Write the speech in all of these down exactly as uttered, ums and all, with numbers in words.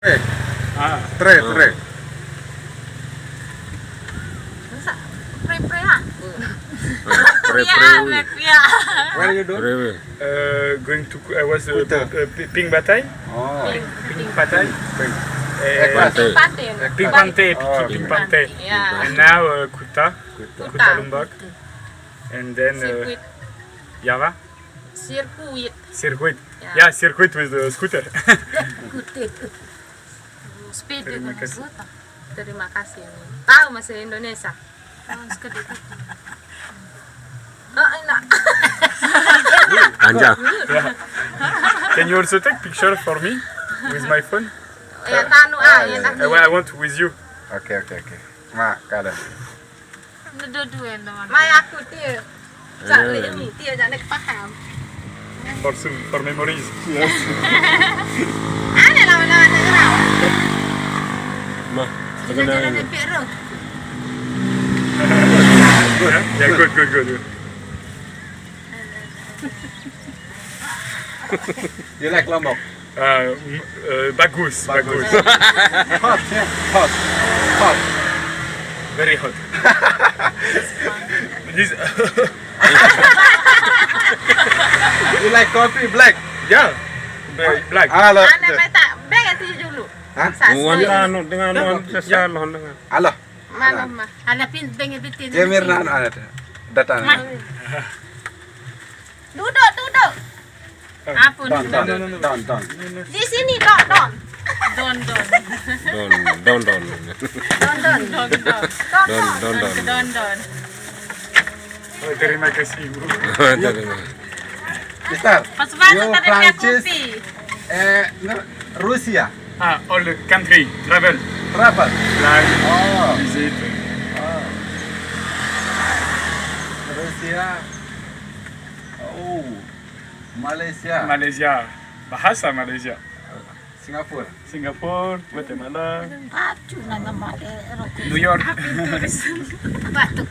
Tre, Ah, tre, tre. Masa pre-pre aku. Pre Ya, pre mek ya. Where you doing? pre. uh, going to. I was uh, Kuta. uh, Pi- Pink Batai. Oh, Pink Patai. Pink. Eh, Eh, Pante. Pante. Pink Pante, Piki Oh, Pink Pink Pante. Ya. And now uh, Kuta, Kuta. Kuta Lombok. And then uh, Sirkuit. Java. Sirkuit. Circuit. Ya. Yeah, circuit with the scooter. Speed Terima dengan kasih. Kuta. Terima kasih. Tahu masih Indonesia. Oh, sekedar itu. Oh, enak. Panjang. Yeah. Can you also take picture for me with my phone? Ya, tanu ah, ya I, wa- I want with you. Okay, okay, okay. Ma, kada. Dua-dua yang mana? Mai aku dia. Cak ni, dia jangan paham. For some, for memories. Ada lah mana ada orang. Mah, Jangan terkenal. ada peru. Yeah, yeah, good, good, good, good. You like Lombok? Uh, m- uh, bagus, bagus. Hot, yeah. Hot. Hot. Very hot. This, You like coffee, black? Yeah. Black. Black. Ah, lo. Ana mai tak bega ti dulu. Hah? Sasa. Muan tanu dengan muan sesalon dengan. Alo. Mana mah? Ana pin bega bitin. Jemir na ano ano. Datan. Duduk, duduk. Apa Don, ni? don, don, don. Di sini, Don, Don. Don, Don. Don don don. Don, Don. Don, Don. Don don don. Don, Don. Oh, terima kasih, Bu. Ada dengan. Mister, Pas banget you tadi dia Prancis, kopi. Eh, no, Rusia. Ah, all the country, travel. Travel. Like, Oh. Visit. Oh. Rusia. Oh. Malaysia. Malaysia. Bahasa Malaysia. Singapore. Singapore, Guatemala, Pacu nanga male rokok. New York. Batuk.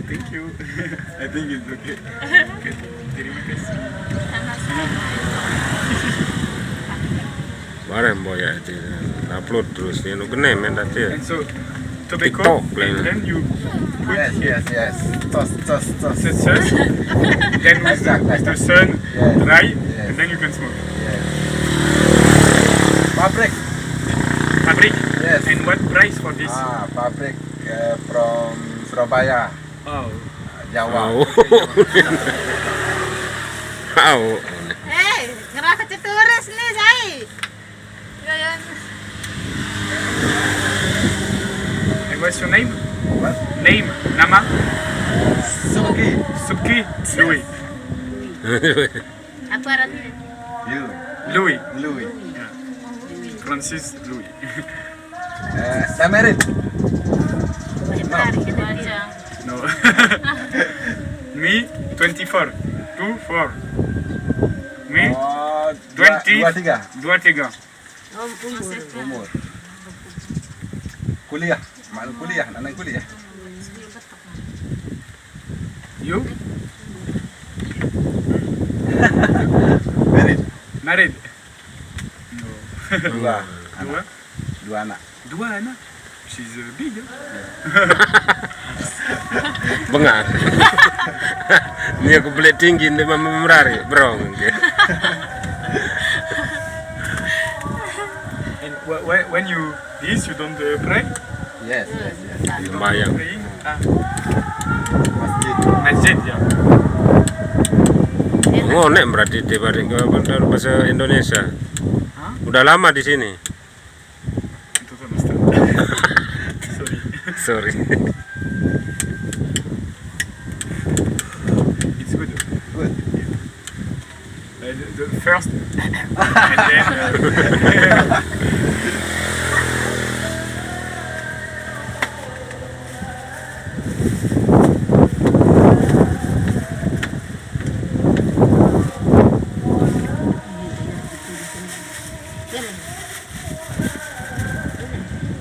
Thank you. I think it's okay. Okay. Terima kasih. Barang boya ti upload terus ni nuk kena main data. And so, tobacco, TikTok lah. And then you put Yes, here. Yes, yes. Toast, toast, toast. Sensors. Then with, Exact, with the exact. sun, Yes. Dry, Yes. And then you can smoke. Yes. Pabrik. Pabrik. Yes. And what price for this? Ah, pabrik, eh, from Surabaya, Oh. Jawa. Au. Au. Hei, ngerasa turis nih, Zai. Ya, ya. And what's your name? What? Name, nama? Suki. Suki. Louis. Apa artinya? You. Louis. Louis. Francis Louis. Eh, saya married. Hari ini aja. No. Me, twenty-four. Two, four. Me, Oh, dua, twenty. Dua tiga. Dua tiga. Umur. Kuliah. Mana kuliah? Anak kuliah. You? Married. Married? No. Dua. Dua? Dua anak. Dua anak? She's uh, big, eh? Bengar. Ni aku belit tinggi ni mama merari, bro. And wh- wh- when you this, you don't uh, pray? Yes, yes, yes. Sembayang. Praying? Ah, Masjid. Masjid, ya. Ngonek berarti tiba ke bentar bahasa Indonesia. Udah lama di sini. Itu kan Ustaz. Sorry. Sorry. It's good. Good. Uh, the, the first. And then. Uh,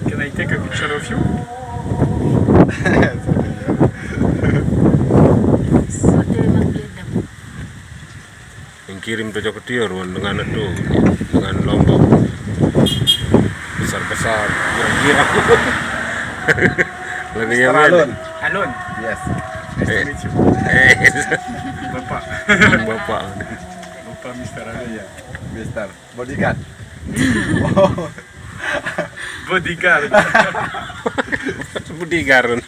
Can I take a picture of you? Yang kirim tu aku tiur dengan itu, dengan Lombok. Girang-girang. Lebih Mister nyaman. Alun. Alun. Yes. Nice to meet you. Eh, Bapak. Bapak. Bapak Mister Alun. Iya. Mister Bodyguard. Bodyguard. Budi Garun.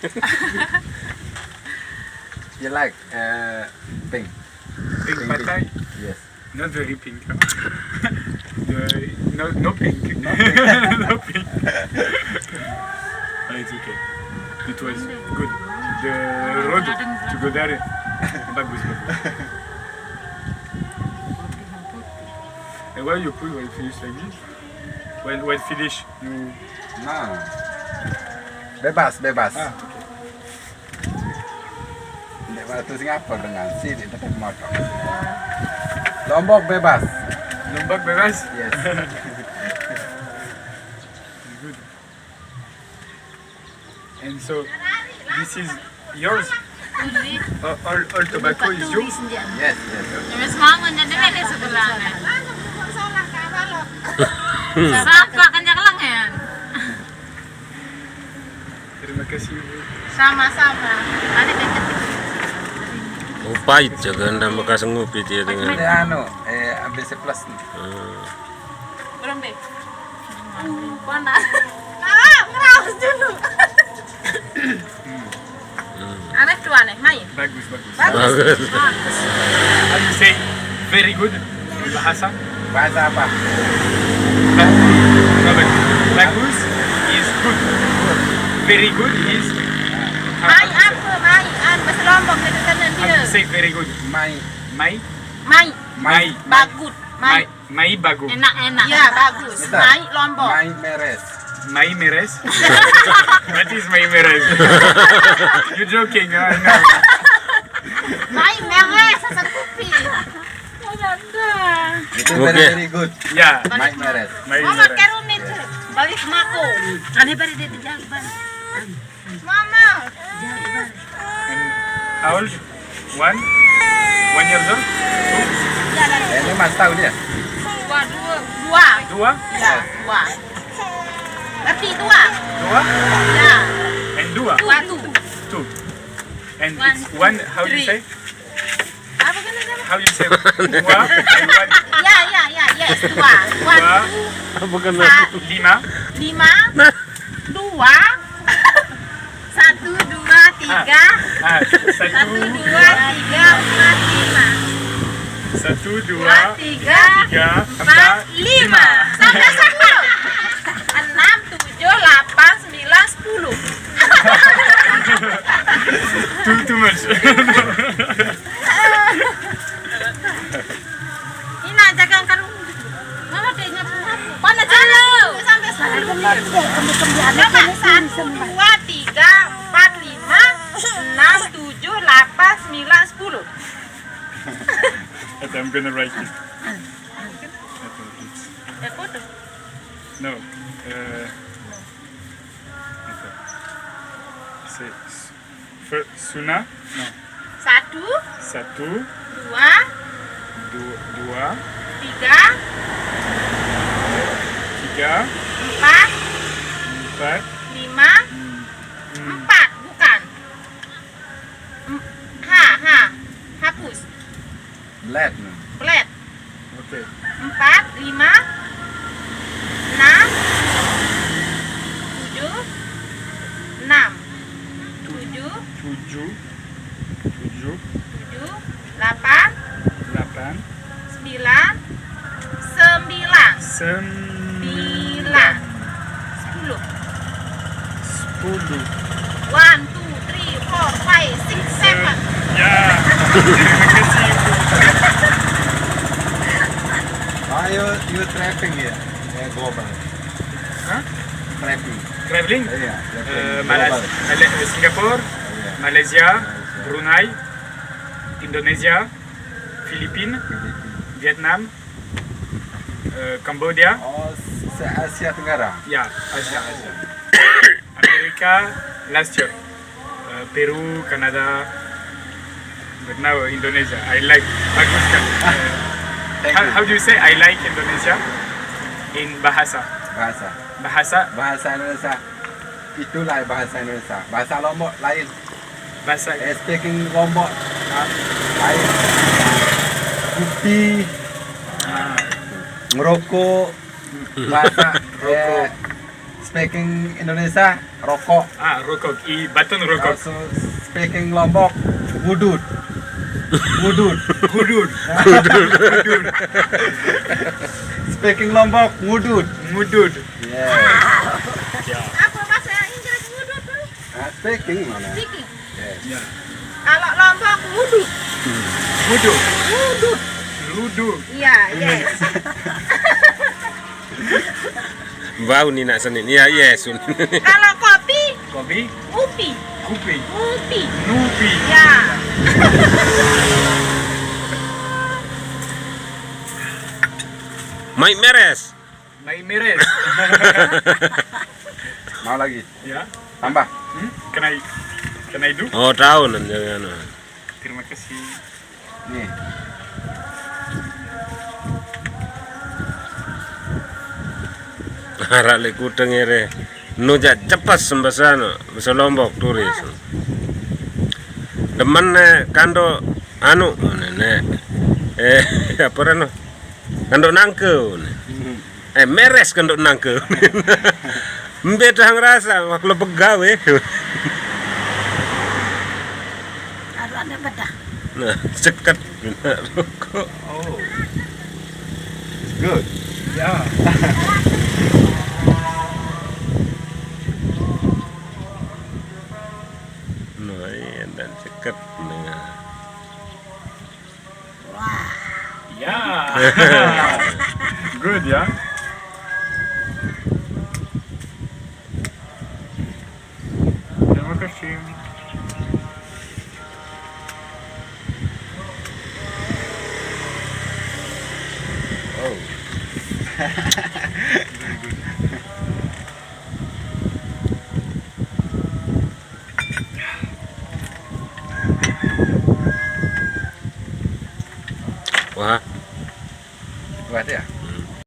You like uh, pink? Pink pattaya. Yes. Not very pink. Huh? The, no, no pink. No pink. Ah, it's okay. It was good. The road to go there. Bagus, bagus. And why you put when finish like this? When when finish you Nah. Bebas, bebas. Ah, okay. Ndeq waktu Singapura dengan sini tetap motor. Lombok bebas. Lombok bebas. Yes. Good. And so this is yours. Uh, all, all tobacco is yours. Yes, yes. Terus mama nyadar di sebelah. Sapa kenyang lengan. Terima kasih, Ibu. Sama-sama. Ada deket. Upai jaga nambah kasih ngopi dia dengan. Ini anu, eh, A B C plus nih. Hmm. Belum deh. Uh, panas. Ah, meraus dulu. Aneh tuh aneh, main. Bagus, bagus. Bagus. How you say very good in bahasa? Bahasa apa? Bagus. No, but bagus is good. Very good is Mai apa? Mai an bahasa Lombok itu kan how dia. You say very good. Mai, Mai, Mai. mai, Bagus. Mai. Mai, mai bagus. Enak-enak. Ya, bagus. Bentar. Mai Lombok. Mai meres. Mai meres. What is mai meres? You joking? I know. Mai merah sasan kopi. Ada. Itu Oke. very, very good. Yeah. Mai meres. Mai Mama meres. karunit. Balik mako. Ada bari dia jalan. Mama. And how old? One? One years old? Eh, ini Mas tahu dia? Dua, dua. Dua. Dua? Ya, dua. Berarti dua. Dua? Ya. And dua? Dua, two. Two. And it's one, how you say? Apa kan ada? How you say? Dua and one. Ya, ya, ya, yes, dua. One, Dua, two, Bukan sa- lima. Lima. Dua. Satu, dua, tiga. Ah, satu, Satu, dua, tiga, empat, lima. Satu, Dua, dua, tiga, tiga, empat, lima. Sampai sepuluh. Enam, tujuh, delapan, sembilan, sepuluh. Too, too much. Ini aja kan kalau Mama dia nyapu. Panas halo. Sampai sepuluh. Coba satu, dua, tiga, empat, lima, enam, tujuh, delapan, sembilan, sepuluh. But I'm gonna write it. Eh, foto. No. Uh, okay. Say, s- fir- Suna? No. Satu, Satu, dua, du- dua, tiga, tiga, empat, empat, lima, hmm, empat, bukan. Em- Ha, ha, hapus. Let nih. Flat. Okay. Empat, lima, enam, tujuh, enam, tujuh, Tujuh, tujuh, tujuh, delapan, delapan, sembilan, sembilan, sembilan, sembilan, sepuluh. Sepuluh. One, two, three, four, five, six, seven. Ya. Terima kasih. Oh, you, you traveling ya? Ya, global. Hah? Traveling. Traveling? Iya, traveling. Eh, Global. Malas- Male- Singapore, Iya. Malaysia, Malaysia. Brunei, Indonesia, Filipina, Filipina. Vietnam, eh, Cambodia, Oh, se-Asia Tenggara. ya, Asia, Asia. Amerika last year. Eh, Peru, Canada, but now Indonesia. I like. Bagus kan? Eh, Thank how, you. How do you say I like Indonesia in bahasa? Bahasa. Bahasa. Bahasa Indonesia. Itulah bahasa Indonesia. Bahasa Lombok lain. Bahasa. Eh, speaking Lombok. Ah. Lain. Kopi. Ah. Ngerokok. Bahasa. Rokok. Eh, speaking Indonesia. Rokok. Ah, rokok. I batang rokok. Also speaking Lombok, ngudut. Ngudut. Ngudut. Ngudut. Speaking Lombok, ngudut. Ngudut. Yeah. Ya. Apa bahasa Inggris ngudut tu? Ah, speaking mana? Speaking. Yes. Ya. Kalau Lombok, ngudut. Ngudut. Ngudut. Ludut. Ya, yes. Bau ni nak senin. Ya, yes. Kalau kopi, kopi, upi. Kupi. Upi. Nupi. Ya. Mai meres. Mai meres. Mau lagi? Ya. Tambah. Hmm? Kenai. Kenai du. Oh, tahu nan jangan. Terima kasih. Nih. Arak le kuteng ere. Nu ja cepas sembasano, bahasa Lombok turis. Demen ne kando anu ne. Eh, apa reno? Kando nangke ne. Eh, meres kando nangke. Mbe dah ngerasa waktu lo begawe. Aduh, ada bedah. Nah, ceket. Rokok. Oh. Good. Ya. Nah, iya, dan ceket. Nah. Wah. Ya. Good, ya. Terima kasih. Oh. Wah. Wah, ya.